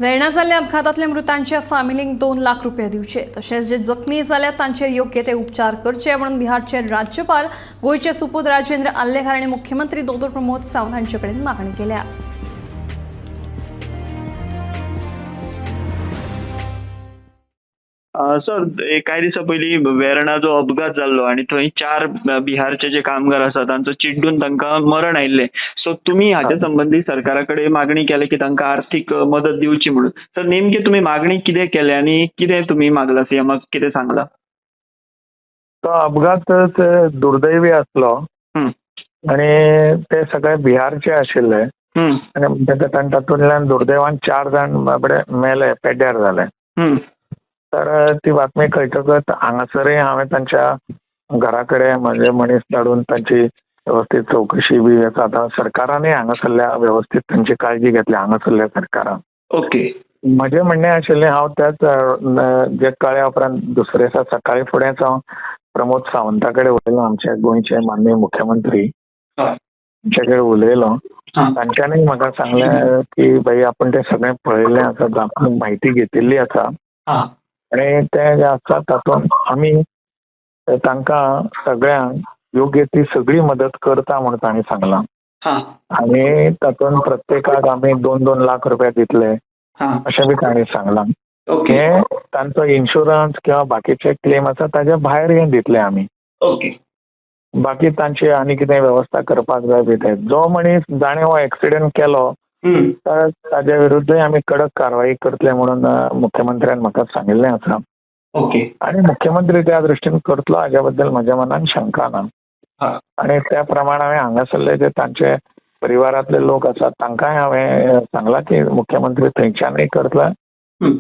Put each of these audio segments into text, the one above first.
वेर्णा जाल्ल्या अपघातांतल्या मृतांच्या फामिलींक 2 लाख रुपया दिवचे, तशेंच जे जखमी जाल्यात तांचेर योग्य ते उपचार करचे म्हणून बिहारचे राज्यपाल गोंयचे सुपूत राजेंद्र आर्लेकर आनी मुख्यमंत्री दोतोर प्रमोद सावंत हांचे कडेन मागणी केल्या. सर, कांय दिसां पयलीं वेर्णा जो अपघात जाल्लो आनी थंय 4 बिहारचे जे कामगार आसा तांचो चिड्डून तांकां मरण आयिल्लें. सो तुमी हाच्या संबंदी सरकारा कडेन मागणी केल्या की तांकां आर्थीक मदत दिवची म्हणून. सर, नेमकी तुमी मागणी कितें केल्या आनी कितें तुमी मागला, सीएमाक कितें सांगलां? तो अपघात दुर्दैवी आसलो आनी ते सगळे बिहारचे आशिल्ले आनी म्हणटकच आनी तातूंतल्यान दुर्दैवान 4 जाण बाबडे मेले, पेड्ड्यार जाले. तर ती बातमी कळटकच हांगासरय हांवें तांच्या घरा कडेन म्हजे मनीस धाडून तांची वेवस्थीत चवकशी बी आतां सरकारानय हांगासरल्या वेवस्थीत तांची काळजी घेतल्या, हांगासरल्या सरकारान. म्हजें म्हणणें आशिल्लें, हांव त्याच जे कळ्ळ्या उपरांत दुसरे दिसा सकाळी फुडेंच हांव प्रमोद सावंता कडेन उलयलो, आमचे गोंयचे माननीय मुख्यमंत्री तांचे कडेन उलयलो. तांच्यांनी म्हाका सांगलें की भाई, आपूण तें सगळें पळयल्लें आसा, आपूण म्हायती घेतिल्ली आसा आनी तें जें आसा तातूंत आमी तांकां सगळ्यांक योग्य ती सगळी मदत करता म्हूण तांणी सांगलां. आनी तातूंत प्रत्येकाक आमी 2-2 लाख रुपया दितले अशें बी तांणी सांगलां. हें तांचो इन्शुरन्स किंवा बाकीचे क्लेम आसा ताजे भायर हें दितले आमी. बाकी तांची आनी कितें वेवस्था करपाक जाय बी तें. जो मनीस जाणें हो एक्सिडंट केलो तर ताजे विरुद्धय आमी कडक कारवाई करतले म्हणून मुख्यमंत्र्यान म्हाका सांगिल्लें आसा. आनी मुख्यमंत्री त्या दृश्टीन करतलो हाज्या बद्दल म्हज्या मनान शंका ना. आनी त्या प्रमाण हांवें हांगासरले जे तांचे परिवारांतले लोक आसात तांकांय हांवें सांगलां की मुख्यमंत्री थंयच्यानय करतले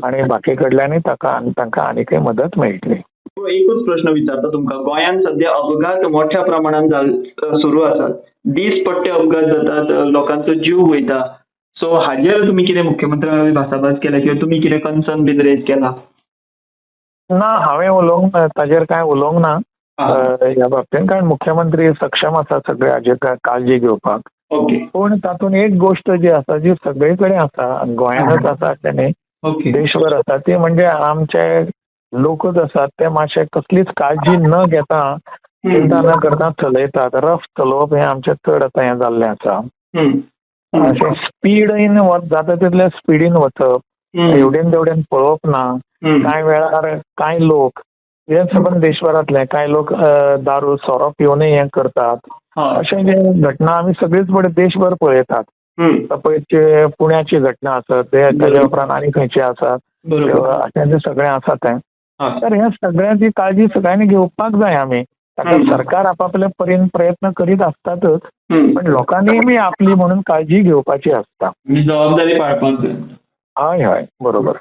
आनी बाकी कडल्यानय ताका तांकां आनीकय मदत मेळटली. एकूच प्रश्न विचारता तुमकां, गोंयांत सद्या अपघात मोठ्या प्रमाणान सुरू आसात, दीसपट्टे अपघात जातात, लोकांचो जीव वयता. सो हाजेर तुमी कितें मुख्यमंत्र्या कडेन भासाभास केल्या किंवा तुमी कितें कन्सर्न बीन रेज केला? ना, हांवें उलोवंक ना, ताजेर कांय उलोवंक ना ह्या बाबतींत, कारण मुख्यमंत्री सक्षम आसा सगळे हाजेर काळजी घेवपाक. पूण तातूंत एक गोश्ट जी आसा, जी सगळे कडेन आसा, गोंयांतच आसा अशें न्ही, देशभर आसा, ती म्हणजे आमचे लोकूच आसात ते मातशे कसलीच काळजी न घेता, चिंता न करता चलयतात. रफ चलोवप हें आमचें चड आतां हें जाल्लें आसा. अशें स्पीडीन जाता तितले स्पिडीन वचप, हेवटेन तेवटेन पळोवप ना. कांय वेळार कांय लोक, हे सबंद देशभरांतले कांय लोक दारू सोरो पिवनय हें करतात. अशें जे घटना आमी सगळीच पळय देशभर पळयतात. पळय पुण्याची घटना आसत, ताज्या उपरांत आनी खंयची आसात, अशें जें सगळें आसा तें. तर ह्या सगळ्यांची काळजी सगळ्यांनी घेवपाक जाय आमी. ताका सरकार आपापले परीन प्रयत्न करीत आसतातच, पण लोकांनी बी आपली म्हणून काळजी घेवपाची आसता. जबाबदारी पाळपाक जाय. हय हय, बरोबर.